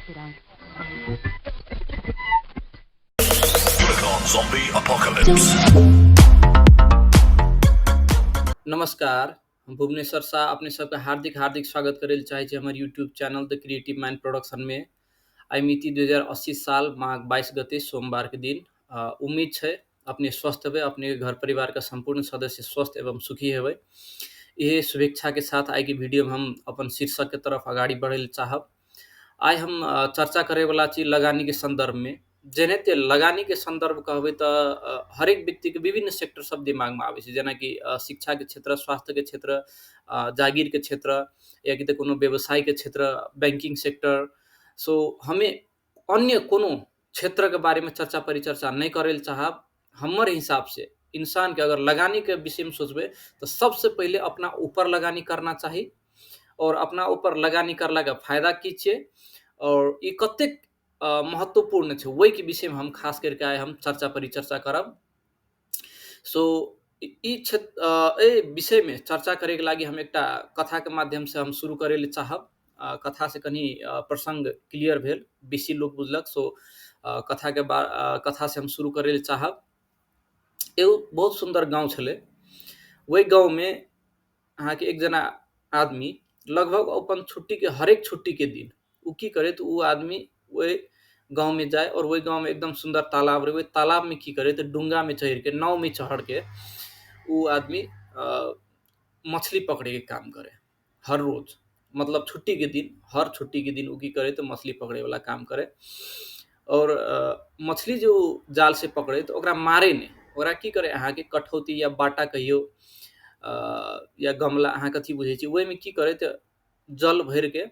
Zombie Apocalypse. नमस्कार, हम भुवनेश्वर शाह अपने सबके हार्दिक हार्दिक स्वागत करै लए चाहै छी हमर YouTube channel the creative mind प्रोडक्शनमे। आइ मिति 2080 साल माघ 22 गते सोमवारके दिन। उम्मीद छै अपने स्वस्थ हेबै, अपने घर परिवारके सम्पूर्ण सदस्य स्वस्थ एवं सुखी हेबै। इहे शुभेच्छाके साथ आइके वीडियोमे हम अपन शीर्षकके तरफ अगाडि बढ़ै लए चाहब। आइ हम चर्चा करैवला छी लगानीके सन्दर्भमे। जेनाहिते लगानीके सन्दर्भ कहबै तऽ हरेक व्यक्तिके विभिन्न सेक्टर सब दिमागमे आबै छै, जेनाकि शिक्षाके क्षेत्र, स्वास्थ्यके क्षेत्र, जागिरके क्षेत्र, या कि तऽ कोनो व्यवसायके क्षेत्र, बैंकिंग सेक्टर। सो हमे अन्य कोनो क्षेत्रके बारेमे चर्चा परिचर्चा नहि करै लए चाहब। हमर हिसाबसँ इंसानके अगर लगानीके विषयमे सोचबै तऽ सबसँ पहिले अपना ऊपर लगानी करना चाही, और अपना ऊपर लगानी करलाके फायदा की छै और ई कतेक महत्वपूर्ण छै, ओहिके विषयमे हम खास करके आइ हम चर्चा परिचर्चा करब। सो ई क्षेत्र एहि विषयमे चर्चा करैके लागि हम एकटा कथाके माध्यमसँ हम शुरू करै लए चाहब। कथासँ कनि प्रसङ्ग क्लियर भेल, बेसी लोक बुझलक। सो कथाके कथासँ हम शुरू करै लए चाहब। एगो बहुत सुन्दर गाँव छलै। ओहि गाँवमे अहाँके एकजना आदमी लगभग अपन छुट्टीके हरेक छुट्टीके दिन ओ की करे तऽ ओ आदमी ओहि गाँवमे जाय और ओहि गाँवमे एकदम सुन्दर तालाब रहै। ओहि तालाबमे की करे तऽ डुङ्गामे चढ़िके, नावमे चढ़िके ओ आदमी मछली पकड़ैके काम करे हर रोज। मतलब छुट्टीके दिन, हर छुट्टीके दिन ओ की करे तऽ मछली पकड़ैवला काम करे। और मछली जे ओ जाल से पकड़े तऽ ओकरा मारे नहि, ओकरा की करे अहाँके कठौती या बाटा कहियौ या गमला, अहाँ कथी बुझै छी, ओहिमे की करे तऽ जल भरिके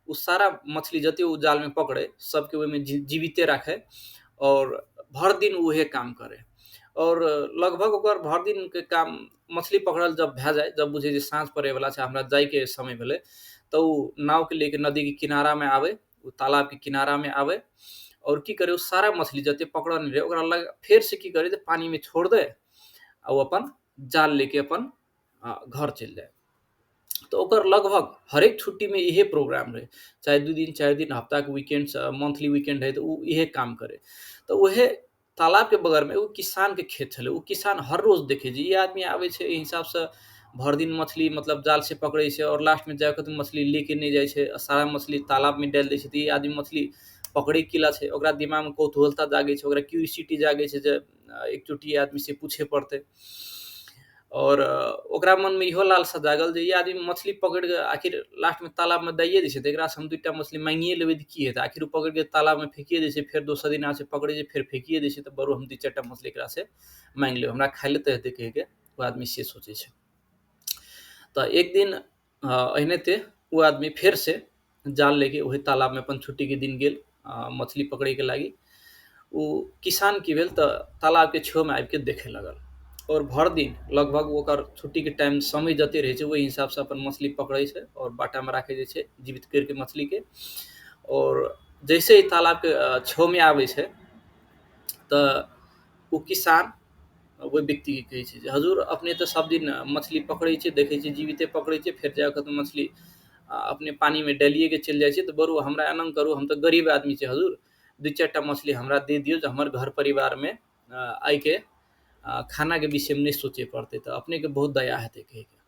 ओ सारा मछली जते ओ जालमे पकड़े सबके ओहिमे जीविते राखे और भरि दिन उहे काम करे। और लगभग ओकर भरि दिनके काम मछली पकड़ल जब भए जाय, जब बुझे जे साँझ पड़ैवला छै, हमरा जाइके समय भेलै, तऽ ओ नावके लेके नदीके किनारामे आबै, ओ तालाबके किनारामे आबै और की करे ओ सारा मछली जते पकड़ल रहै ओकरा लग फेर से की करे तऽ पानीमे छोड़ दे आ ओ अपन जाल लेके अपन घर चलि जाय। तऽ ओकर लगभग हरेक छुट्टीमे इहे प्रोग्राम रहै, चाहे 2 दिन 4 दिन हफ्ताके वीकेंड, मंथली वीकेंड है तऽ ओ इहे काम करे। तऽ उहे तालाबके बगलमे एगो किसानके खेत छलै। ओ किसान हर रोज देखै जे ई आदमी आबै छै एहि हिसाबसँ भरि दिन मछली मतलब जाल से पकड़ै छै और लास्टमे जाके तऽ मछली लेके नहि जाइ छै, सारा मछली तालाबमे डालि दै छै। तऽ ई आदमी मछली पकड़ै केला छै, ओकरा दिमागमे कौतूहलता जागै छै, ओकरा क्यूरियोसिटी जागै छै जे एकचोटि आदमीसँ पूछे पड़तै। और ओकरा मनमे इहो लालसा जागल जे ई आदमी मछली पकड़िके आखिर लास्टमे तालाबमे दैए दै छै, तऽ एकरासँ हम 2टा मछली माँगिए लेबै तऽ की हेतै, आखिर ओ पकड़िके तालाबमे फेकिए दै छै, फेर दोसर दिन आबै छै पकड़ै छै फेर फेकिए दै छै, तऽ बरू हम 2-4 टा मछली एकरासँ माँगि लेबै, हमरा खाइ लए तऽ हेतै कहिके ओ आदमी से सोचै छै। तऽ एक दिन एहनाइते ओ आदमी फेरसँ जाल लेके ओहि तालाबमे अपन छुट्टीके दिन गेल मछली पकड़ैके लागि। ओ किसान की भेल तऽ तालाबके छेउमे आबिके देखै लगल और भरि दिन लगभग ओकर छुट्टीके टाइम समय जते रहै छै ओहि हिसाबसँ अपन मछली पकड़ै छै और बाटामे राखै जाइ छै जीवित करिके मछलीके। और जैसे ही तालाबके छेउमे आबै छै तऽ ओ किसान ओहि व्यक्तिके कहै छै जे हजूर अपने तऽ सब दिन मछली पकड़ै छै, देखै छियै जीविते पकड़ै छै, फेर जाकऽ तऽ मछली अपने पानीमे डालिएके चलि जाइ छै, तऽ बरू हमरा एना करू, हम तऽ गरीब आदमी छै हजूर, 2-4 टा मछली हमरा दे दियौ जे हमर घर परिवारमे आइके खानाके विषयमे नहि सोचै पड़तै, तऽ अपनेके बहुत दया हेतै कहिके।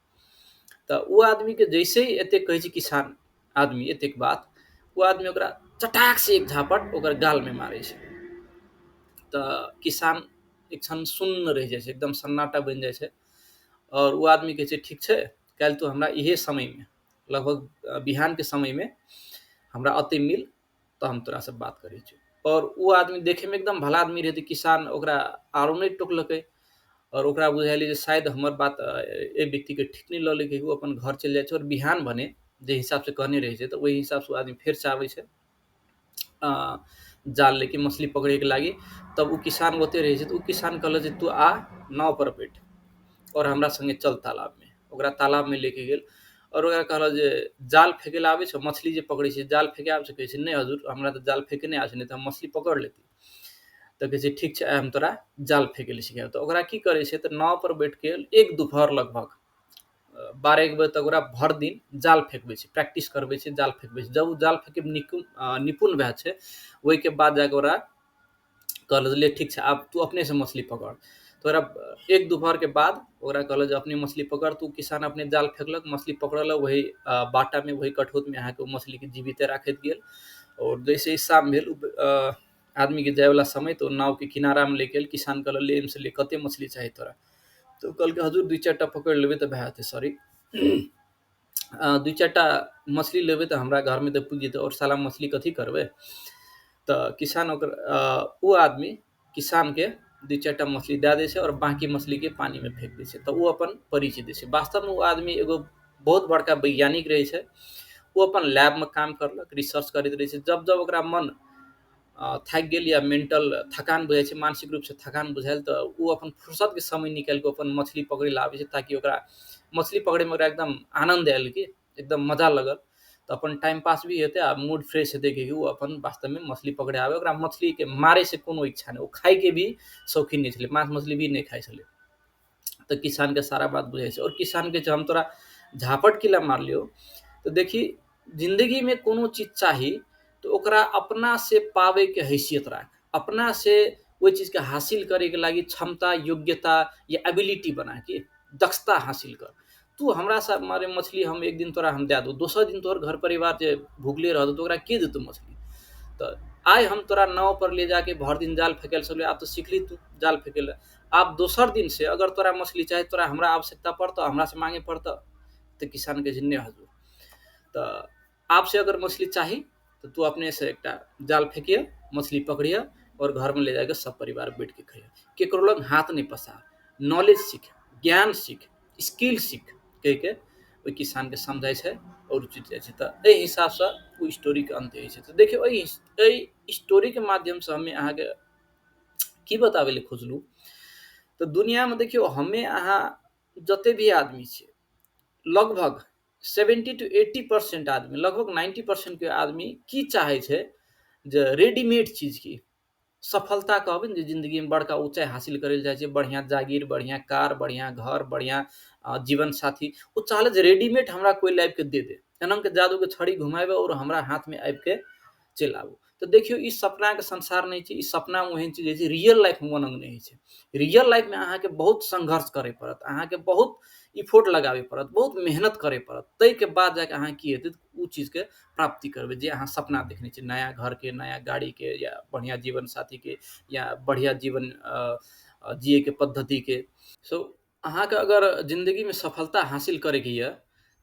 तऽ ओ आदमीके जैसे ही एतेक कहै छै किसान आदमी एतेक बात, ओ आदमी ओकरा चटाक से एक झापट ओकर गालमे मारै छै। तऽ किसान एक क्षण सुन्न रहि जाइ छै, एकदम सन्नाटा बनि जाइ छै। और ओ आदमी कहै छै ठीक छै, काल्हि तू हमरा इहे समयमे लगभग बिहानके समयमे हमरा अतै मिल, तऽ हम तोरासँ बात करै छियौ। और ओ आदमी देखैमे एकदम भला आदमी रहै, तऽ किसान ओकरा आरो नहि टोकलकै और ओकरा बुझायलै जे शायद हमर बात एहि व्यक्तिके ठीक नहि लगलै, ओ अपन घर चलि जाइ छै। और बिहान भने जे हिसाबसँ कहने रहै छै तऽ ओहि हिसाबसँ ओ आदमी फेरसँ आबै छै जाल लेके मछली पकड़ैके लागि। तब ओ किसान ओतै रहै छै, तऽ ओ किसान कहलक जे तू आ नाव पर बैठ और हमरा सङ्गे चल तालाबमे। ओकरा तालाबमे लेके गेल और ओकरा कहलक जे जाल फेकै लए आबै छौ, मछली जे पकड़ै छै जाल फेकै आबै छै? कहै छै नहि हजूर, हमरा तऽ जाल फेके नहि आबै छै, नहि तऽ हम मछली पकड़ लेती। तऽ कहै छै ठीक छै, आइ हम तोरा जाल फेकै लए सिखायब। तऽ ओकरा की करै छै तऽ नाव पर बैठके एक दुपहर लगभग 12-1 बजे तक ओकरा भरि दिन जाल फेकबै छै, प्रैक्टिस करबै छै, जाल फेकबै छै। जब ओ जाल फेकैमे निपुण भए छै, ओहिके बाद जाके ओकरा कहलक ले ठीक छै, आब तू अपनेसँ मछली पकड़। तऽ ओकरा एक दुपहरके बाद ओकरा कहलक जे अपने मछली पकड़। तऽ ओ किसान अपने जाल फेकलक, मछली पकड़लक, वही बाटामे वही कठौतमे अहाँके ओ मछलीके जीविते राखैत गेल। और जैसे ही शाम भेल, आदमीके जायवला समय, तऽ ओ नावके किनारामे ले गेल। किसान कहलक ले एहिमे से ले, कते मछली चाही तोरा? तऽ ओ कहलकै हजूर 2-4 टा पकड़ि लेबै तऽ भए जेतै, सॉरी 2-4 टा मछली लेबै तऽ हमरा घरमे तऽ पुगि जेतै, आओर साला मछली कथी करबै? तऽ किसान ओकर ओ आदमी किसानके 2-4 टा मछली दए दै छै आओर बाँकी मछलीके पानिमे फेक दै छै। तऽ ओ अपन परिचय दै छै। वास्तवमे ओ आदमी एगो बहुत बड़का वैज्ञानिक रहै छै। ओ अपन लैबमे काम करलक, रिसर्च करैत रहै छै। जब जब ओकरा मन थाकि गेल या मेंटल थकान बुझाइ छै, मानसिक रूपसँ थकान बुझायल, तऽ ओ अपन फुर्सतके समय निकालि कऽ अपन मछली पकड़ै लए आबै छै, ताकि ओकरा मछली पकड़ैमे ओकरा एकदम आनन्द आयल, कि एकदम मजा लगल। तऽ अपन टाइम पास भी हेतै आ मूड फ्रेश हेतै, कि ओ अपन वास्तवमे मछली पकड़ै आबै। ओकरा मछलीके मारैसँ कोनो इच्छा नहि, ओ खाइके भी शौकीन नहि छलै, माँस मछली भी नहि खाइ छलै। तऽ किसानके सारा बात बुझाइ छै और किसानके जे हम तोरा झापट किला मारलियौ, तऽ देखी जिन्दगीमे कोनो चीज चाही तऽ ओकरा अपना से पाबैके हैसियत राख, अपना से ओहि चीजके हासिल करैके लागि क्षमता, योग्यता या एबिलिटी बना के दक्षता हासिल कर। तू हमरा से मारे मछली हम एक दिन तोरा हम दए दू, दोसर दिन तोहर घर परिवार जे भुखले रहतौ तऽ ओकरा के देतौ मछली? तऽ आइ हम तोरा नाव पर ले जाके भरि दिन जाल फेकै लए सकलियौ, आब तऽ सिखली तू जाल फेकै लए। आब दोसर दिन से अगर तोरा मछली चाही, तोरा हमरा आवश्यकता पड़तौ, हमरा से मांगे पड़तौ? तऽ किसान कहै छै नहि हजूर, तऽ आब से अगर मछली चाही तऽ तू अपने से एकटा जाल फेकिए, मछली पकड़िए और घरमे ले जाके सब परिवार बैठ के खइहे, केकरो लग हाथ नहि पसार, नॉलेज सीख, ज्ञान सीख, स्किल सीख कहिके ओहि किसानके समझाइ छै और चुटि जाइ छै। तऽ एहि हिसाबसँ ओ स्टोरीके अन्त होइ छै। तऽ देखियौ एहि स्टोरीके माध्यमसँ हमे अहाँके की बताबै लए खोजलहुँ, तऽ दुनियामे देखियौ हमे अहाँ जते भी आदमी छियै, लगभग 70 to 80% आदमी, लगभग 90% के आदमी की चाहै छै जे रेडीमेड चीज की सफलता कहबै ने, जे जिन्दगीमे बड़का ऊँचाइ हासिल करै लए जाइ छै, बढ़िआँ जागीर, बढ़िआँ कार, बढ़िआँ घर, बढ़िआँ जीवन साथी, ओ चाहलै जे रेडीमेड हमरा कोइ लाबिके दे दे, एनाके जादूके छड़ी घुमाबै और हमरा हाथमे आबिके चलि आबू। तऽ देखियौ ई सपनाके संसार नहि छै, ई सपनामे ओहन चीज होइ छै, रियल लाइफमे ओहन नहि होइ छै। रियल लाइफमे अहाँके बहुत संघर्ष करय पड़त, अहाँके बहुत इफोर्ट लगाबय पड़त, बहुत मेहनत करय पड़त, ताहिके बाद जाके अहाँ की हेतै ओ चीजके प्राप्ति करबै जे अहाँ सपना देखने छी, नया घरके, नया गाड़ीके, या बढ़िआँ जीवन साथीके, या बढ़िआँ जीवन जियैके पद्धतिके। सो अहाँके अगर जिन्दगीमे सफलता हासिल करैके यऽ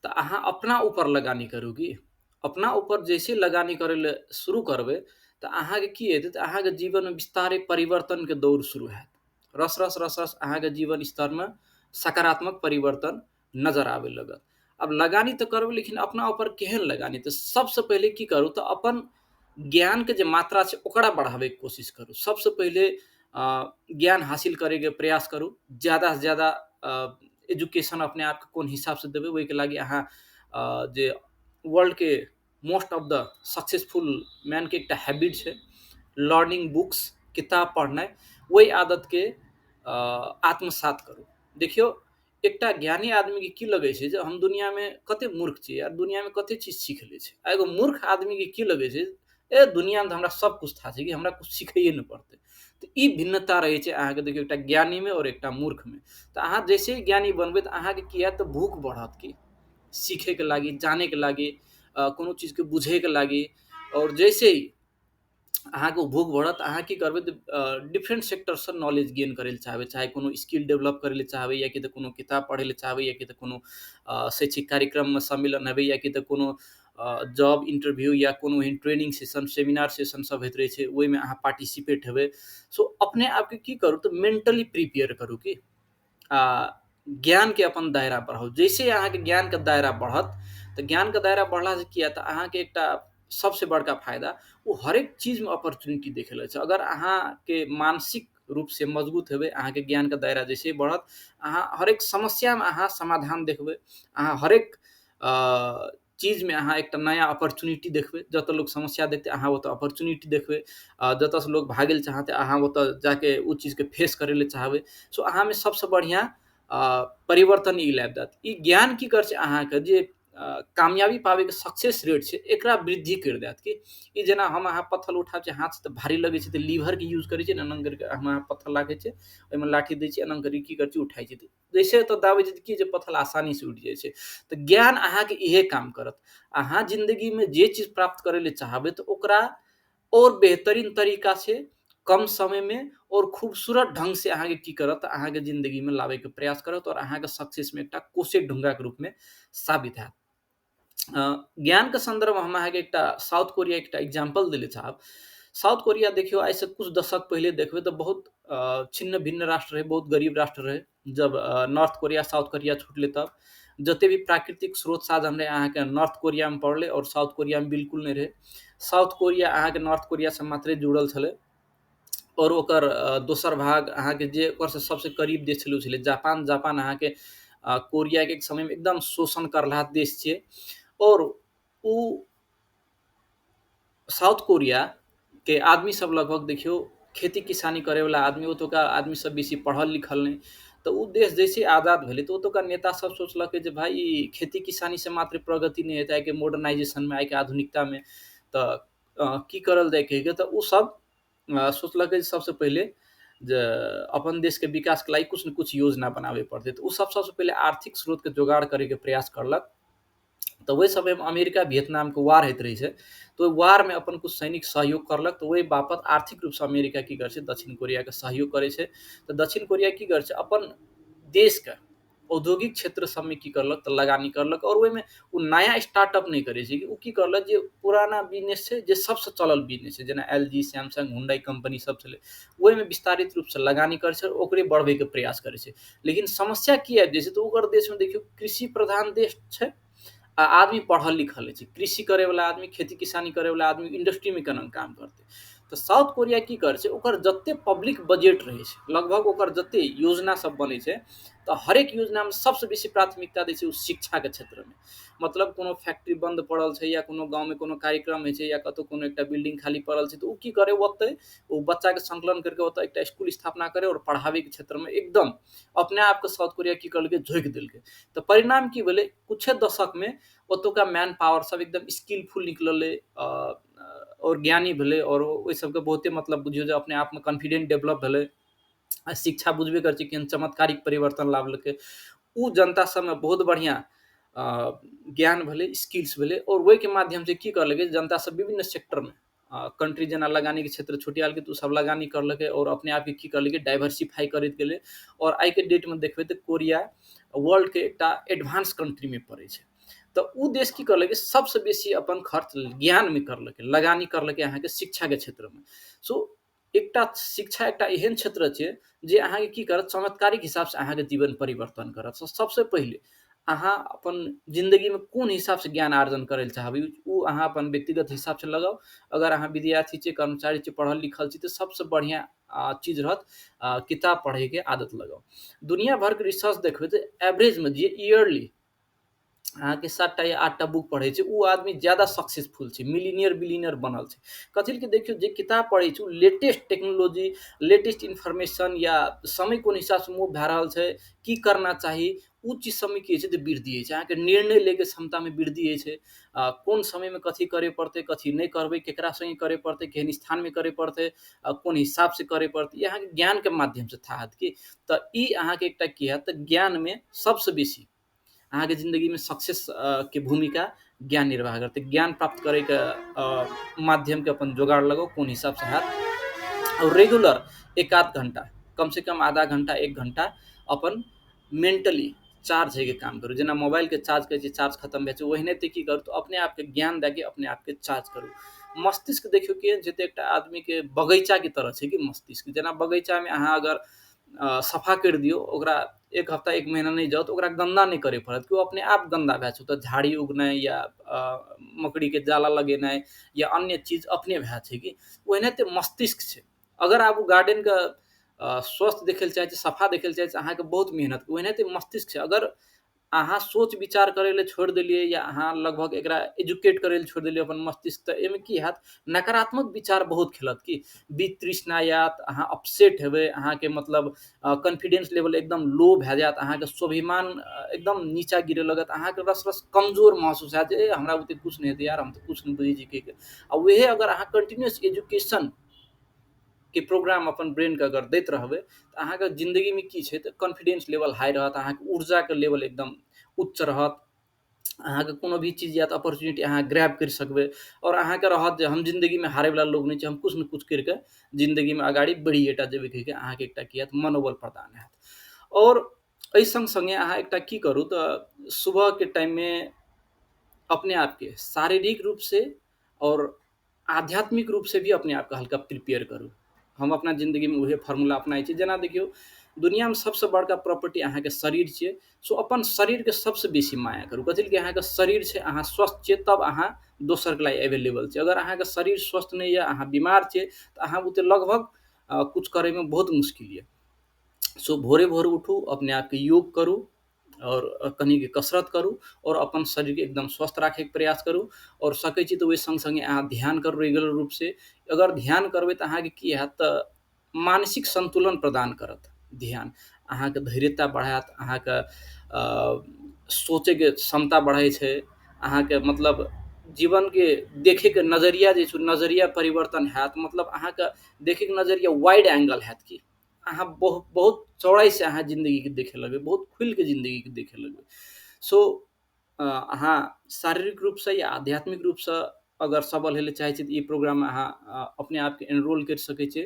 तऽ अहाँ अपना ऊपर लगानी करू। की अपना ऊपर जैसे लगानी करै लए शुरू करबै तऽ अहाँके की हेतै, तऽ अहाँके जीवनमे बिस्तारै परिवर्तनके दौड़ शुरू हैत। रस रस रस रस अहाँके जीवन स्तरमे सकारात्मक परिवर्तन नजर आबै लगत। आब लगानी तऽ करबै, लेकिन अपना ऊपर केहन लगानी? तऽ सबसँ पहिले की करू, तऽ अपन ज्ञानके जे मात्रा छै ओकरा बढ़ाबैके कोशिश करू। सबसँ पहिले ज्ञान हासिल करैके प्रयास करू, ज्यादासँ ज्यादा एजुकेशन अपने आपके कोन हिसाबसँ देबै ओहिके लागि अहाँ जे वर्ल्डके मोस्ट ऑफ the successful मैनके एकटा हैबिट छै लर्निंग बुक्स, किताब पढ़नाइ, ओहि आदतके आत्मसात करू। देखियौ एकटा ज्ञानी आदमीके की लगै छै जे हम दुनियामे कते मूर्ख छी यार, दुनियामे कते चीज सीख लै छै। आ एगो मूर्ख आदमीके की लगै छै, ए दुनियामे तऽ हमरा सब कुछ थाह छै कि हमरा कुछ सिखैए नहि पड़तै। तऽ ई भिन्नता रहै छै अहाँके देखियौ एकटा ज्ञानीमे और एकटा मूर्खमे। तऽ अहाँ जैसे ही ज्ञानी बनबै तऽ अहाँके की हैत, तऽ भूख बढ़त की सीखैके लागि, जानैके लागि, कोनो चीजके बुझैके लागि। और जैसे ही अहाँके भूख बढ़त अहाँ की करबै, तऽ डिफरेंट सेक्टरसँ नॉलेज गेन करै लए चाहबै, चाहे कोनो स्किल डेवलप करै लए चाहबै, या कि तऽ कोनो किताब पढ़ै लए चाहबै, या कि तऽ कोनो शैक्षिक कार्यक्रममे सम्मिलन हेबै, या कि तऽ कोनो जॉब इंटरव्यू या कोनो एहन ट्रेनिंग सेशन, सेमिनार सेशन सब होइत रहै छै ओहिमे अहाँ पार्टिसिपेट हेबै। सो अपने आपके की करू, तऽ मेंटली प्रिपेयर करू कि ज्ञानके अपन दायरा बढ़ाउ। जैसे अहाँके ज्ञानके दायरा बढ़त, तऽ ज्ञानके दायरा बढ़लासँ की हैत, तऽ अहाँके एकटा सबसँ बड़का फायदा ओ हरेक चीजमे अपॉर्चुनिटी देखै लए छै। अगर अहाँके मानसिक रूपसँ मजबूत हेबै, अहाँके ज्ञानके दायरा जैसे बढ़त, अहाँ हरेक समस्यामे अहाँ समाधान देखबै, अहाँ हरेक चीजमे अहाँ एकटा नया अपॉर्चुनिटी देखबै। जतऽ लोक समस्या देखतै अहाँ ओतऽ अपॉर्चुनिटी देखबै, जतऽसँ लोक भागै लए चाहतै अहाँ ओतऽ जाके ओ चीजके फेस करै लए चाहबै। सो अहाँमे सबसँ बढ़िआँ परिवर्तन ई लाबि देत। ई ज्ञान की करै छै अहाँके जे कामयाबी पाबैके सक्सेस रेट छै एकरा वृद्धि करि देत। कि ई जेना हम अहाँ पत्थल उठाबै छियै हाथसँ तऽ भारी लगै छै, तऽ लीवरके यूज करै छियै ने, एना करिके हम अहाँ पत्थल राखै छियै, ओहिमे लाठी दै छियै, एना करिके की करै छियै उठाइ छियै, जैसे तऽ दाबै छियै की जे पत्थल आसानीसँ उठि जाइ छै। तऽ ज्ञान अहाँके इहे काम करत। अहाँ जिन्दगीमे जे चीज प्राप्त करै लए चाहबै तऽ ओकरा और बेहतरीन तरीका से कम समय में और खूबसूरत ढंग से अहाँके की करत, अहाँके जिन्दगीमे लाबैके प्रयास करत और अहाँके सक्सेसमे एकटा कोसे ढुङ्गाके रूपमे साबित हैत। ज्ञानके सन्दर्भमे हम अहाँके एकटा साउथ कोरिया एकटा एग्जाम्पल दै लए चाहब। साउथ कोरिया देखियौ आइसँ कुछ दशक पहिले देखबै तऽ बहुत छिन्न भिन्न राष्ट्र रहै, बहुत गरीब राष्ट्र रहै। जब नॉर्थ कोरिया साउथ कोरिया छुटलै तब जते भी प्राकृतिक स्रोत साधन रहै अहाँके नॉर्थ कोरियामे पड़लै और साउथ कोरियामे बिल्कुल नहि रहै। साउथ कोरिया अहाँके नॉर्थ कोरियासँ मात्रे जुड़ल छलै और ओकर दोसर भाग अहाँके जे ओकरसँ सबसँ करीब देश छलै ओ छलै जापान। जापान अहाँके कोरियाके एक समयमे एकदम शोषण करलाह देश छियै और उ साउथ कोरिया के आदमी सब लगभग देखियौ खेती किसानी करैवला आदमी, ओतुका आदमी सब बेसी पढ़ल लिखल नहि। तऽ उ देश जैसे आजाद भेलै तऽ ओतुका नेता सब सोचलकै जे भाइ ई खेती किसानीसँ मात्र प्रगति नहि हेतै आइके मॉडर्नाइजेशनमे, आइके आधुनिकतामे, तऽ की करल जाय कहिके तऽ उ सब सोचलकै जे सबसँ पहिले जे अपन देशके विकासके लागि कुछ न कुछ योजना बनाबे पड़तै। तऽ उ सब सबसँ पहिले आर्थिक स्रोतके जोगाड़ करैके प्रयास करलक। तऽ ओहि समयमे अमेरिका वियतनामके वार होइत रहै छै, तऽ ओहि वारमे अपन कुछ सैनिक सहयोग करलक। तऽ ओहि बापत आर्थिक रूपसँ अमेरिका की करै छै, दक्षिण कोरियाके सहयोग करै छै। तऽ दक्षिण कोरिया की करै छै, अपन देशके औद्योगिक क्षेत्र सबमे की करलक तऽ लगानी करलक। और ओहिमे ओ नया स्टार्टअप नहि करै छै, ओ की करलक जे पुराना बिजनेस छै जे सबसँ चलल बिजनेस छै, जेना LG, Samsung, Hyundai company सब छलै, ओहिमे विस्तारित रूपसँ लगानी करै छै, ओकरे बढ़बैके प्रयास करै छै। लेकिन समस्या की आबि जाइ छै तऽ ओकर देशमे देखियौ कृषि प्रधान देश छै आ आदमी पढ़ल लिखल छै। कृषि करैवला आदमी, खेती किसानी करैवला आदमी इंडस्ट्रीमे केना काम करतै। तऽ साउथ कोरिया की करै छै, ओकर जते पब्लिक बजट रहै छै, लगभग ओकर जते योजना सब बनै छै, तऽ हरेक योजनामे सबसँ बेसी प्राथमिकता दै छै ओ शिक्षाके क्षेत्रमे। मतलब कोनो फैक्ट्री बन्द पड़ल छै या कोनो गाँवमे कोनो कार्यक्रम होइ छै या कतहु कोनो एकटा बिल्डिंग खाली पड़ल छै, तऽ ओ की करै, ओतहि ओ बच्चाके संकलन करके ओतऽ एकटा स्कूल स्थापना करै और पढ़ाबैके क्षेत्रमे एकदम अपने आपके साउथ कोरिया की करलकै, झोँकि देलकै। तऽ परिणाम की भेलै, कुछे दशकमे ओतुका मैन पावर सब एकदम स्किलफुल निकललै और ज्ञानी भेलै और ओहि सबके बहुते मतलब बुझियौ जे अपने आपमे कॉन्फिडेंट डेवलप भेलै। आ शिक्षा बुझबे करै छियै केहन चमत्कारिक परिवर्तन लाबलकै। उ जनता सबमे बहुत बढ़िआँ ज्ञान भेलै, स्किल्स भेलै और ओहिके माध्यमसँ की करलकै जनता सब विभिन्न सेक्टरमे कंट्री जेना लगानीके क्षेत्र छुटियालकै तऽ ओ सब लगानी करलकै और अपने आपके की करलकै, डाइवर्सिफाई करैत गेलै। और आइके डेटमे देखबै तऽ कोरिया वर्ल्डके एकटा एडवांस कंट्रीमे पड़ै छै। तऽ उ देश की करलकै, सबसँ बेसी अपन खर्च ज्ञानमे करलकै, लगानी करलकै अहाँके शिक्षाके क्षेत्रमे। सो एकटा शिक्षा एकटा एहन क्षेत्र छै जे अहाँके की करत, चमत्कारिक हिसाबसँ अहाँके जीवन परिवर्तन करत। सबसँ पहिले अहाँ अपन जिन्दगीमे कोन हिसाबसँ ज्ञान आर्जन करै लए चाहबै ओ अहाँ अपन व्यक्तिगत हिसाबसँ लगाउ। अगर अहाँ विद्यार्थी छियै, कर्मचारी छियै, पढ़ल लिखल छी, तऽ सबसँ बढ़िआँ चीज रहत किताब पढ़ैके आदत लगाउ। दुनिया भरके रिसर्च देखबै तऽ एवरेजमे जे ईयरली अहाँके 7टा या 8टा बुक पढ़ै छै ओ आदमी ज्यादा सक्सेसफुल छै, मिलीनियर बिलीनियर बनल छै। कथी लए कि देखियौ जे किताब पढ़ै छै ओ लेटेस्ट टेक्नोलॉजी, लेटेस्ट इन्फॉर्मेशन या समय कोन हिसाबसँ मूव भए रहल छै, की करना चाही, ओ चीज सबमे की होइ छै तऽ वृद्धि होइ छै। अहाँके निर्णय लैके क्षमतामे वृद्धि होइ छै। कोन समयमे कथी करे पड़तै, कथी नहि करबै, केकरा सङ्गे करे पड़तै, केहन स्थानमे करे पड़तै, कोन हिसाबसँ करे पड़तै, ई अहाँके ज्ञानके माध्यमसँ थाह हैत कि। तऽ ई अहाँके एकटा की हैत तऽ ज्ञानमे सबसँ बेसी अहाँके जिन्दगीमे सक्सेस के भूमिका ज्ञान निर्वाह करतै। ज्ञान प्राप्त करैके माध्यमके अपन जोगाड़ लगाउ कोन हिसाबसँ हैत। और रेगुलर 1-आध घंटा, कम से कम आधा घंटा 1 घंटा अपन मेंटली चार्ज होइके काम करू। जेना मोबाइलके चार्ज करै छियै, चार्ज खतम भए जाइ छै, ओहिनाहिते की करू तऽ अपने आपके ज्ञान दए के अपने आपके चार्ज करू। मस्तिष्क देखियौ केहन छै तऽ एकटा आदमीके बगीचाके तरह छै कि मस्तिष्क। जेना बगीचामे अहाँ अगर सफा करि दियौ, ओकरा 1 हफ्ता 1 महीना नहि जाउ तऽ ओकरा गन्दा नहि करय पड़त कि ओ अपने आप गन्दा भए जायत। ओतऽ झाड़ी उगनाइ या मकड़ीके जाला लगेनाइ या अन्य चीज अपने भए छै कि। ओहिनाहिते मस्तिष्क छै। अगर आब ओ गार्डनके स्वस्थ देखै लए चाहै छी, सफा देखै लए चाहै छी, अहाँके बहुत मेहनत। ओहिनाहिते मस्तिष्क छै। अगर अहाँ सोच विचार करै लए छोड़ि देलियै या अहाँ लगभग एकरा एजुकेट करै लए छोड़ि देलियै अपन मस्तिष्क, तऽ एहिमे की हैत, नकारात्मक विचार बहुत खेलत। की वितृष्णा आयत, अहाँ अपसेट हेबै, अहाँके मतलब कॉन्फिडेंस लेवल एकदम लो भए जायत, अहाँके स्वाभिमान एकदम नीचा गिरे लगत, अहाँके रस रस कमजोर महसूस हैत जे हमरा बुते किछु नहि हेतै यार, हम तऽ किछु नहि बुझै छी की। आ उएह अगर अहाँ कंटिन्यूअस एजुकेशन के प्रोग्राम अपन ब्रेनके अगर दैत रहबै तऽ अहाँके जिन्दगीमे की छै तऽ कॉन्फिडेंस लेवल हाई रहत, अहाँके ऊर्जाके लेवल एकदम उच्च रहत, अहाँके कोनो भी चीज या तऽ अपॉर्चुनिटी अहाँ ग्रैब करि सकबै और अहाँके रहत जे हम जिन्दगीमे हारैवला लोक नहि छी, हम किछु ने किछु करिके जिन्दगीमे अगाडि बढ़िएटा जेबै कहिके अहाँके एकटा की हैत, मनोबल प्रदान हैत। और एहि सङ्ग सङ्गे अहाँ एकटा की करू तऽ सुबहके टाइममे अपने आपके शारीरिक रूप से और आध्यात्मिक रूप से भी अपने आपके हल्का प्रिपेयर करू। हम अपना जिन्दगीमे उहे फॉर्मूला अपनाइ छी। जेना देखियौ, दुनियामे सबसँ बड़का प्रॉपर्टी अहाँके शरीर छियै, सो अपन शरीरके सबसँ बेसी माया करू। कथी लए कि अहाँके शरीर छै, अहाँ स्वस्थ छियै तब अहाँ दोसरके लिए एवेलेबल छियै। अगर अहाँके शरीर स्वस्थ नहि यऽ, अहाँ बीमार छियै तऽ अहाँ बुते लगभग कुछ करैमे बहुत मुश्किल यऽ। सो भोरे भोर उठू, अपने आपके योग करू और कनिके कसरत करू और अपन शरीरके एकदम स्वस्थ राखैके प्रयास करू। और सकै छी तऽ ओहि सङ्ग सङ्गे अहाँ ध्यान करू रेगुलर रूपसँ। अगर ध्यान करबै तऽ अहाँके की हैत तऽ मानसिक सन्तुलन प्रदान करत ध्यान, अहाँके धैर्यता बढ़ायत, अहाँके सोचैके क्षमता बढ़ै छै, अहाँके मतलब जीवनके देखैके नजरिया जे छै नजरिया परिवर्तन हैत, मतलब अहाँके देखैके नजरिया वाइड एंगल हैत कि अहाँ बहुत बहुत चौड़ाइसँ अहाँ जिन्दगीके देखै लगबै, बहुत खुलिके जिन्दगीके देखै लगबै। सो अहाँ शारीरिक रूपसँ या आध्यात्मिक रूपसँ अगर सबल होइ लए चाहै छी तऽ ई प्रोग्राममे अहाँ अपने आपके एनरोल करि सकै छी।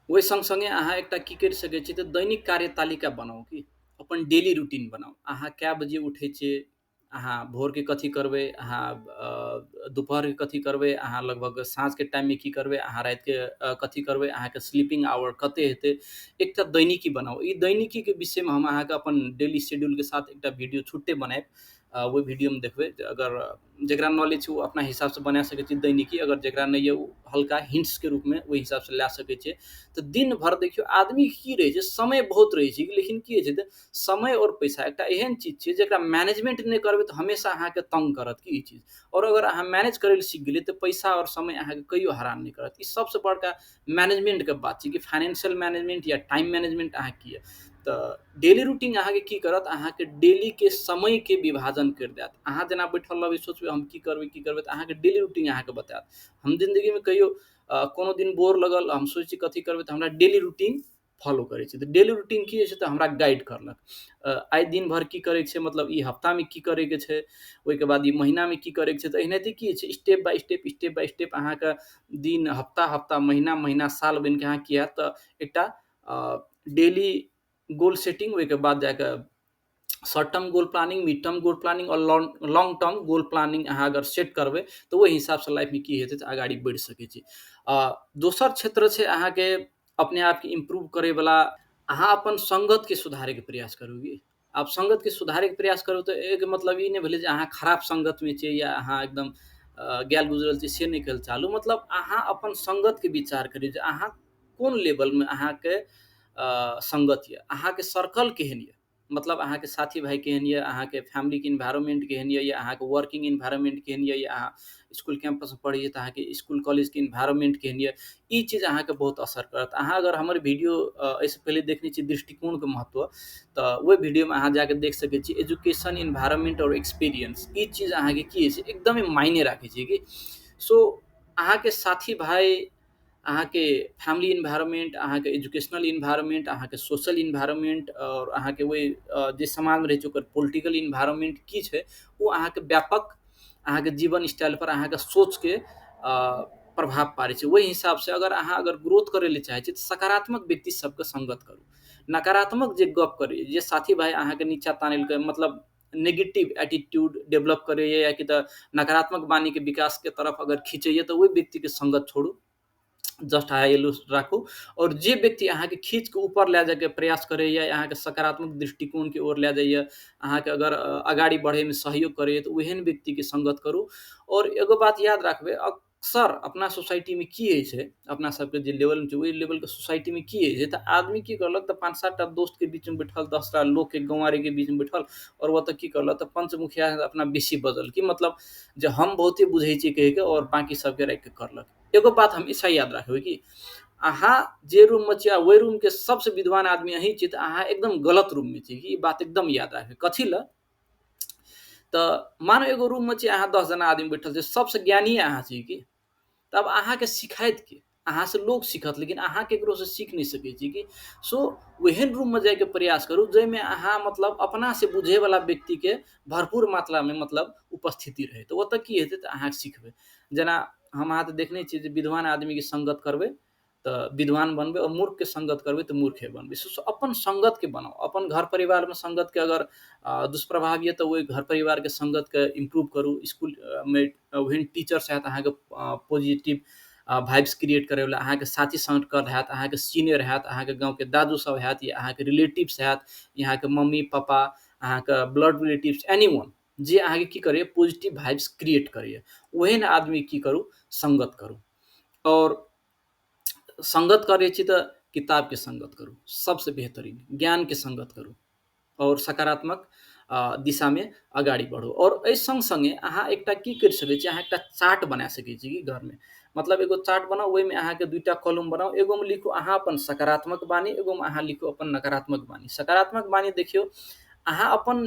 ओहि सङ्ग सङ्गे अहाँ एकटा की करि सकै छी तऽ दैनिक कार्यतालिका बनाउ, कि अपन डेली रूटीन बनाउ। अहाँ कए बजे उठै छियै, अहाँ भोरके कथी करबै, अहाँ दुपहरके कथी करबै, अहाँ लगभग साँझके टाइममे की करबै, अहाँ रातिके कथी करबै, अहाँके स्लीपिंग आवर कते हेतै, एकटा दैनिकी बनाउ। ई दैनिकीके विषयमे हम अहाँके अपन डेली शेड्यूलके साथ एकटा वीडियो छुट्टे बनायब, ओहि वीडियोमे देखबै। अगर जकरा नॉलेज छै ओ अपना हिसाबसँ बना सकै छै दैनिकी, अगर जकरा नहि यऽ ओ हल्का हिंट्सके रूपमे ओहि हिसाबसँ लए सकै छै। तऽ दिन भरि देखियौ आदमी की रहै छै, समय बहुत रहै छै, लेकिन की होइ छै तऽ समय आओर पैसा एकटा एहन चीज छै जकरा मैनेजमेंट नहि करबै तऽ हमेशा अहाँके तंग करत कि ई चीज। आओर अगर अहाँ मैनेज करै लए सीख गेलियै तऽ पैसा आओर समय अहाँके कहियो हरान नहि करत। ई सबसँ बड़का मैनेजमेंटके बात छै कि फाइनेंशियल मैनेजमेंट या टाइम मैनेजमेंट अहाँ की यऽ। तऽ डेली रूटीन अहाँके की करत, अहाँके डेलीके समयके विभाजन करि देत। अहाँ जेना बैठल रहबै सोचबै हम की करबै की करबै, तऽ अहाँके डेली रूटीन अहाँके बतायत। हम जिन्दगीमे कहियो कोनो दिन बोर लगल, हम सोचै छी कथी करबै, तऽ हमरा डेली रूटीन फॉलो करै छी। तऽ डेली रूटीन की होइ छै तऽ हमरा गाइड करलक, आइ दिन भरि की करैके छै, मतलब ई हफ्तामे की करैके छै, ओहिके बाद ई महीनामे की करैके छै। तऽ एनाहिते की होइ छै step by step step by step अहाँके दिन हफ्ता हफ्ता महीना महीना साल बनिके अहाँ की हैत तऽ एकटा डेली गोल सेटिंग, ओहिके बाद जाके short term goal planning, mid term goal planning आओर लॉन्ग टर्म गोल प्लानिंग अहाँ अगर सेट करबै तऽ ओहि हिसाबसँ लाइफमे की हेतै तऽ अगाडि बढ़ि सकै छी। दोसर क्षेत्र छै अहाँके अपने आपके इम्प्रूव करैवला, अहाँ अपन सङ्गतके सुधारैके प्रयास करू। आब सङ्गतके सुधारैके प्रयास करू तऽ एहिके मतलब ई नहि भेलै जे अहाँ खराब सङ्गतमे छियै या अहाँ एकदम गैल गुजरल छियै, से नहि कहल चालू। मतलब अहाँ अपन सङ्गतके विचार करियौ जे अहाँ कोन लेवलमे अहाँके सङ्गत यऽ, अहाँके सर्कल केहन यऽ, मतलब अहाँके साथी भाइ केहन यऽ, अहाँके फैमिलीके इन्वायरमेंट केहन यऽ, या अहाँके वर्किंग इन्वायरमेंट केहन यऽ, या अहाँ स्कूल कैंपसमे पढ़ैए तऽ अहाँके स्कूल कॉलेजके इन्वायरमेंट केहन यऽ। ई चीज अहाँके बहुत असर करत। अहाँ अगर हमर वीडियो एहिसँ पहिले देखने छी दृष्टिकोणके महत्व, तऽ ओहि वीडियोमे अहाँ जाके देख सकै छी एजुकेशन, इन्वायरमेंट आओर एक्सपीरियंस, ई चीज अहाँके की होइ छै एकदमै मायने राखै छै कि। सो अहाँके साथी भाइ, अहाँके फैमिली इन्वायरमेंट, अहाँके एजुकेशनल इन्वायरमेंट, अहाँके सोशल इन्वायरमेंट आओर अहाँके ओहि जे समाजमे रहै छै ओकर पोलिटिकल इन्वायरमेंट की छै, ओ अहाँके व्यापक अहाँके जीवन स्टाइल पर अहाँके सोचके प्रभाव पारै छै। ओहि हिसाबसँ अगर अहाँ अगर ग्रोथ करै लए चाहै छी तऽ सकारात्मक व्यक्ति सबके सङ्गत करू। नकारात्मक जे गप करै, जे साथी भाइ अहाँके नीचा तानलकै, मतलब नेगेटिव एटीट्यूड डेवलप करैए या कि तऽ नकारात्मक वाणीके विकासके तरफ अगर खींचैए तऽ ओहि व्यक्तिके सङ्गत छोड़ू, जस्ट हाई एलो राखू। और जे व्यक्ति अहाँके खींचके ऊपर लए जाइके प्रयास करैए, अहाँके सकारात्मक दृष्टिकोणके ओर लए जाइए, अहाँके अगर अगाडि बढ़ैमे सहयोग करैए तऽ ओहन व्यक्तिके सङ्गत करू। और एगो बात याद राखबै, अक्सर अपना सोसाइटीमे की होइ छै, अपना सबके जे लेवलमे छै ओहि लेवलके सोसाइटीमे की होइ छै, तऽ आदमी की करलक तऽ 5-7 टा दोस्तके बीचमे बैठल, 10 टा लोकके गँवारीके बीचमे बैठल आओर ओतऽ की करलक तऽ पंचमुखिया अपना बेसी बजल कि मतलब जे हम बहुते बुझै छियै कहिके आओर बाँकी सबके राखिके करलक। एगो बात हमेशा याद राखबै कि अहाँ जे रूममे छियै आ ओहि रूमके सबसँ विद्वान आदमी अहीं छियै तऽ अहाँ एकदम गलत रूममे छियै। ई बात एकदम याद राखबै। कथी लए तऽ मानो एगो रूममे छियै अहाँ 10 जना आदमी बैठल छै, सबसँ ज्ञानी अहाँ छियै कि तब अहाँके सिखायत के? अहाँसँ लोक सीखत, लेकिन अहाँ केकरोसँ सीख नहि सकै छी कि। सो ओहन रूममे जाइके प्रयास करू जाहिमे अहाँ मतलब अपनासँ बुझैवला व्यक्तिके भरपूर मात्रामे मतलब उपस्थिति रहै, तऽ ओतऽ की हेतै तऽ अहाँ सिखबै। जेना हम अहाँ तऽ देखने छियै जे विद्वान आदमीके सङ्गत करबै तऽ विद्वान बनबै आओर मूर्खके सङ्गत करबै तऽ मूर्खे बनबै। सो अपन सङ्गतके बनाउ। अपन घर परिवारमे सङ्गतके अगर दुष्प्रभाव यऽ तऽ ओहि घर परिवारके सङ्गतके इम्प्रूव करू। इसकुलमे ओहन टीचर्स हैत अहाँके पॉजिटिव भाइब्स क्रिएट करैवला, अहाँके साथी सङ्गत हैत, अहाँके सीनियर हैत, अहाँके गाँवके दादू सब हैत या अहाँके रिलेटिव्स हैत या अहाँके मम्मी पापा, अहाँके ब्लड रिलेटिव्स, एनी वन जे अहाँके की करैए पॉजिटिव भाइब्स क्रिएट करैए, ओहन आदमी की करू, सङ्गत करू। आओर सङ्गत करै छी तऽ किताबके सङ्गत करू, सबसँ बेहतरीन ज्ञानके सङ्गत करू आओर सकारात्मक दिशामे अगाडि बढू। आओर एहि सङ्ग सङ्गे अहाँ एकटा की करि सकै छी, अहाँ एकटा चार्ट बना सकै छी कि घरमे, मतलब एगो चार्ट बनाउ, ओहिमे अहाँके 2टा कॉलम बनाउ, एगोमे लिखू अहाँ अपन सकारात्मक बानी, एगोमे अहाँ लिखू अपन नकारात्मक बानी। सकारात्मक बानी देखियौ अहाँ अपन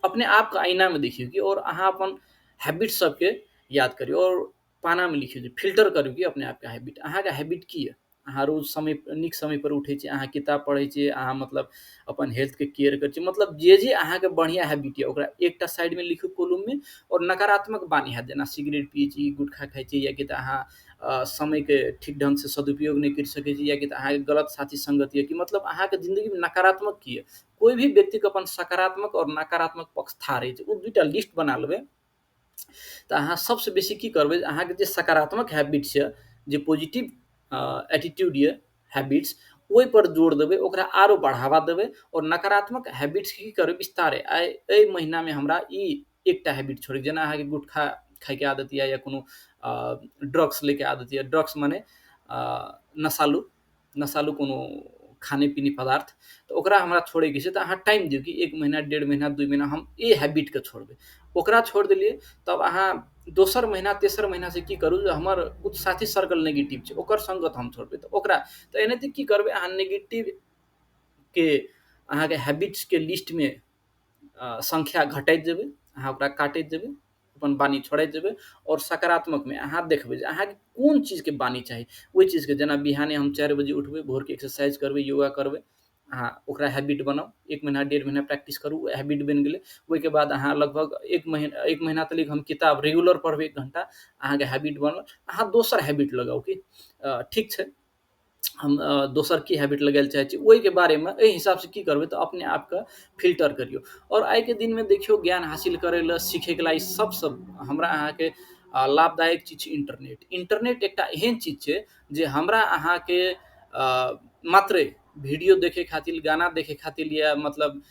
अपने आपके ऐनामे देखियौ कि, आओर अहाँ अपन हैबिट सबके याद करियौ आओर पानामे लिखियौ, फिल्टर करियौ कि अपने आपके हैबिट, अहाँके हैबिट की यऽ। अहाँ रोज समय नीक समयपर उठै छी, अहाँ किताब पढ़ै छी, अहाँ मतलब अपन हेल्थके केयर करै छी, मतलब जे जे अहाँके बढ़िआँ हैबिट यऽ ओकरा एकटा साइडमे लिखू कॉलममे। आओर नकारात्मक बानी हैत जेना सिगरेट पियै छी, गुटखा खाइ छी, या कि तऽ अहाँ समयके ठीक ढङ्गसँ सदुपयोग नहि करि सकै छी, या कि तऽ अहाँके गलत साथी सङ्गत यऽ कि मतलब अहाँके जिन्दगीमे नकारात्मक की यऽ। कोइ भी व्यक्तिके अपन सकारात्मक आओर नकारात्मक पक्ष थाहा रहै छै, ओ 2टा लिस्ट बना लेबै तऽ अहाँ सबसँ बेसी की करबै, अहाँके जे सकारात्मक हैबिट छै, जे पॉजिटिव एटीट्यूड यऽ हैबिट्स, ओहिपर जोर देबै, ओकरा आरो बढ़ावा देबै। आओर नकारात्मक हैबिट्स की करबै बिस्तारे, आइ एहि महिनामे हमरा ई एकटा हैबिट छोड़ै, जेना अहाँके गुटखा खाइके आदत यऽ या कोनो ड्रग्स लैके आदत यऽ, ड्रग्स मने नशालु कोनो खाने पीने पदार्थ, तऽ ओकरा हमरा छोड़ैके छै तऽ अहाँ टाइम दियौ कि 1 महीना 1.5 महीना 2 महीना हम एहि हैबिटके छोड़बै। ओकरा छोड़ि देलियै तब अहाँ दोसर महीना तेसर महीनासँ की करू जे हमर कुछ साथी सर्कल नेगेटिव छै ओकर सङ्गत हम छोड़बै, तऽ ओकरा तऽ एनाहिते की करबै अहाँ नेगेटिवके अहाँके हैबिट्सके लिस्टमे सङ्ख्या घटैत जेबै, अहाँ ओकरा काटैत जेबै, अपन बानी छोड़ैत जेबै। आओर सकारात्मकमे अहाँ देखबै जे अहाँके कोन चीजके बानी चाही ओहि चीजके, जेना बिहाने हम 4 बजे उठबै, भोरके एक्सरसाइज करबै, योगा करबै, अहाँ ओकरा हैबिट बनाउ, 1 महीना 1.5 महीना प्रैक्टिस करू, ओ हैबिट बनि गेलै। ओहिके बाद अहाँ लगभग 1 महीना तक हम किताब रेगुलर पढ़बै 1 घण्टा, अहाँके हैबिट बनल। अहाँ दोसर हैबिट लगाउ कि ठीक छै हम दोसर की हैबिट लगाय लए चाहै छी ओहिके बारेमे, एहि हिसाबसँ की करबै तऽ अपने आपके फिल्टर करियौ। आओर आइके दिनमे देखियौ ज्ञान हासिल करै लए सीखैके लागि सबसँ हमरा अहाँके लाभदायक चीज छै इन्टरनेट। इन्टरनेट एकटा एहन चीज छै जे हमरा अहाँके मात्रै वीडियो देखे खातिर, गाना देखे खातिर या मतलब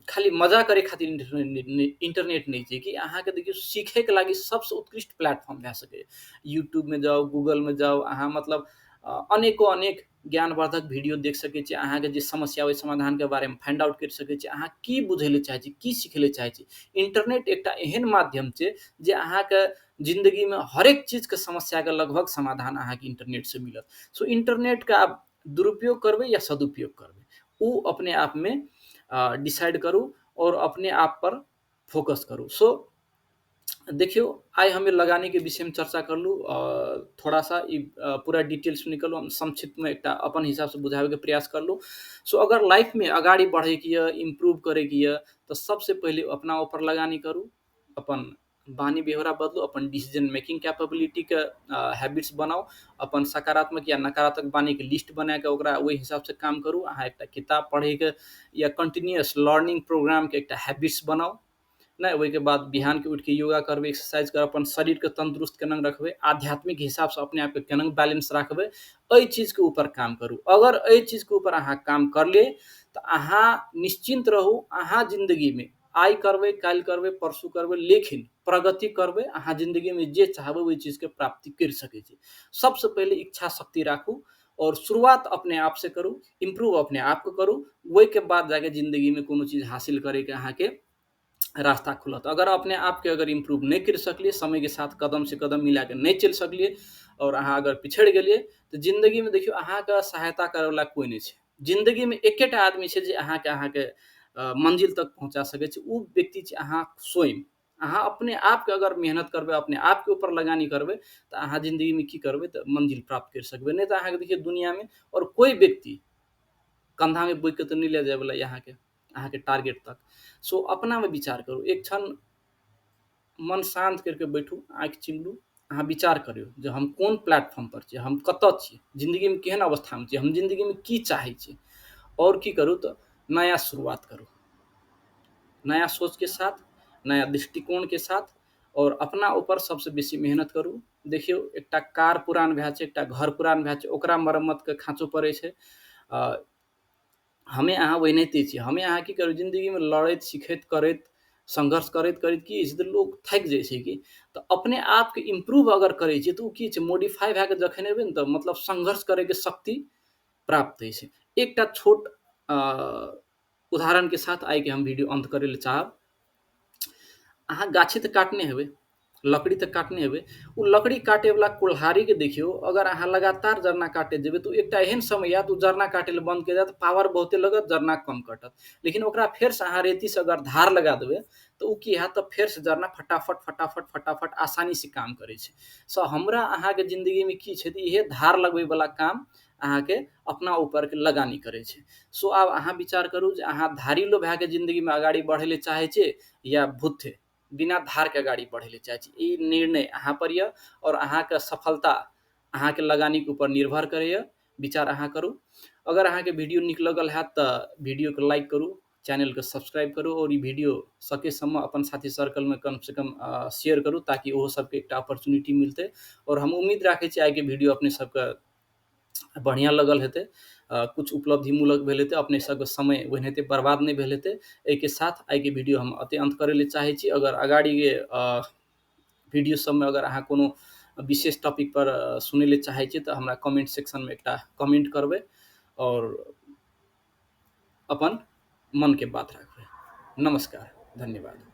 खाली मजा करे खातिर इन्टरनेट नहि छै कि अहाँके देखियौ सीखैके लागि सबसँ उत्कृष्ट प्लेटफॉर्म भए सकैए। यूट्यूबमे जाउ, गूगलमे जाउ, अहाँ मतलब अनेको अनेक ज्ञानवर्धक वीडियो देख सकै छी, अहाँके जे समस्या ओहि समाधानके बारेमे फाइंड आउट करि सकै छी, अहाँ की बुझै लए चाहै छी, की सीखै लए चाहै छी। इन्टरनेट एकटा एहन माध्यम छै जे अहाँके जिन्दगीमे हरेक चीजके समस्याके लगभग समाधान अहाँके इन्टरनेटसँ मिलत। सो इन्टरनेटके आब दुरुपयोग करबै या सदुपयोग करबै ओ अपने आपमे डिसाइड करू और अपने आप पर फोकस करू। सो देखियौ आइ हम लगानीके विषयमे चर्चा करलहुँ, थोड़ा सा ई पूरा डिटेल्समे निकलू, हम संक्षिप्तमे एकटा अपन हिसाबसँ बुझाबैके प्रयास करलहुँ। सो अगर लाइफमे अगाडि बढ़ैके यऽ, इम्प्रूव करैके यऽ तऽ सबसँ पहिले अपना ऊपर लगानी करू, अपन बानी बेहोरा बदलू, अपन डिसीजन मेकिंग कैपेबिलिटीके हैबिट्स बनाउ, अपन सकारात्मक या नकारात्मक बानीके लिस्ट बनाकऽ ओकरा ओहि हिसाबसँ काम करू। अहाँ एकटा किताब पढ़ैके या कंटिन्यूअस लर्निंग प्रोग्रामके एकटा हैबिट्स बनाउ, नहि ओहिके बाद बिहानके उठिके योगा करबै, एक्सरसाइज करबै, अपन शरीरके तन्दुरुस्त केना रखबै, आध्यात्मिक हिसाबसँ अपने आपके केना बैलेंस राखबै, एहि चीजके ऊपर काम करू। अगर एहि चीजके ऊपर अहाँ काम करलियै तऽ अहाँ निश्चिन्त रहू, अहाँ जिन्दगीमे आइ करबै, काल्हि करबै, परसू करबै, लेकिन प्रगति करबै, अहाँ जिन्दगीमे जे चाहबै ओहि चीजके प्राप्ति करि सकै छी। सबसँ पहिले इच्छा शक्ति राखू और शुरुआत अपने आप से करू, इम्प्रूव अपने आपके करू, ओहिके बाद जाके जिन्दगीमे कोनो चीज हासिल करैके अहाँके रास्ता खुलत। अगर अपने आपके अगर इम्प्रूव नहि करि सकलियै, समयके साथ कदम से कदम मिलाके नहि चलि सकलियै और अहाँ अगर पिछड़ि गेलियै तऽ जिन्दगीमे देखियौ अहाँके सहायता करैवला कोइ नहि छै। जिन्दगीमे एकेटा आदमी छै जे अहाँके अहाँके मंजिल तक पहुँचा सकै छै, ओ व्यक्ति छै अहाँ स्वयं। अहाँ अपने आपके अगर मेहनत करबै, अपने आपके ऊपर लगानी करबै तऽ अहाँ जिन्दगीमे की करबै तऽ मंजिल प्राप्त करि सकबै। नहि तऽ अहाँके देखियौ दुनियामे और कोइ व्यक्ति कन्धामे बोहिके तऽ नहि लऽ जायवला अहाँके अहाँके टारगेट तक। सो अपनामे विचार करू, एक क्षण मन शान्त करिके बैठू, आँखि चिमरू, अहाँ विचार करियौ जे हम कोन प्लेटफॉर्म पर छी, हम कतऽ छी, जिन्दगीमे केहन अवस्थामे छी, हम जिन्दगीमे की चाहै छी, और की करू तऽ नया शुरुआत करू, नया सोचके साथ, नया दृष्टिकोणके साथ, और अपना ऊपर सबसँ बेसी मेहनत करू। देखियौ एकटा कार पुरान भए छै, एकटा घर पुरान भए छै, ओकरा मरम्मतके खाँचो पड़ै छै। हमे अहाँ ओनाहिते छी, हमे अहाँ की करू जिन्दगीमे लड़ैत सिखैत करैत संघर्ष करैत करैत की होइ छै तऽ लोक थाकि जाइ छै कि, तऽ अपने आपके इम्प्रूव अगर करै छियै तऽ ओ की छै मोडिफाइ भए कऽ जखन एबै ने तऽ मतलब संघर्ष करैके शक्ति प्राप्त होइ छै। एकटा छोट उदाहरणके साथ आइके हम वीडियो अन्त करै लए चाहब। अहाँ गाछी तऽ काटने हेबै, लकड़ी तऽ काटने हेबै, ओ लकड़ी काटैवला कुल्हाड़ीके देखियौ, अगर अहाँ लगातार जरना काटैत जेबै तऽ एकटा एहन समय आयत ओ जरना काटै लए बन्द करि देत, पावर बहुते लगत, जरना कम कटत। लेकिन ओकरा फेरसँ अहाँ रेतीसँ अगर धार लगा देबै तऽ ओ की हैत तऽ फेरसँ जरना फटाफट फटाफट फटाफट आसानीसँ काम करै छै। सो हमरा अहाँके जिन्दगीमे की छै तऽ इहे धार लगबैवला काम अहाँके अपना ऊपरके लगानी करै छै। सो आब अहाँ विचार करू जे अहाँ धारिलो भए कऽ जिन्दगीमे अगाडि बढ़ै लए चाहै छियै या भूथे बिना धारके अगाडि बढ़ै लए चाहै छी। ई निर्णय अहाँ पर यऽ और अहाँके सफलता अहाँके लगानीके ऊपर निर्भर करैए। विचार अहाँ करू। अगर अहाँके वीडियो नीक लगल हैत तऽ वीडियोके लाइक करू, चैनलके सब्सक्राइब करू और ई वीडियो सकेसम्म अपन साथी सर्कलमे कमसँ कम शेयर करू ताकि ओहो सबके एकटा अपॉर्चुनिटी मिलतै। और हम उम्मीद राखै छी आइके वीडियो अपने सबके बढ़िआँ लगल हेतै, कुछ उपलब्धिमूलक भेल हेतै, अपने सबके समय ओनाहिते बर्बाद नहि भेल हेतै। एहिके साथ आइके वीडियो हम अते अन्त करै लए चाहै छी। अगर अगाडिके वीडियो सबमे अगर अहाँ कोनो विशेष टॉपिक पर सुनै लए चाहै छी तऽ हमरा कमेंट सेक्शनमे एकटा कमेंट करबै और अपन मनके बात राखबै। नमस्कार, धन्यवाद।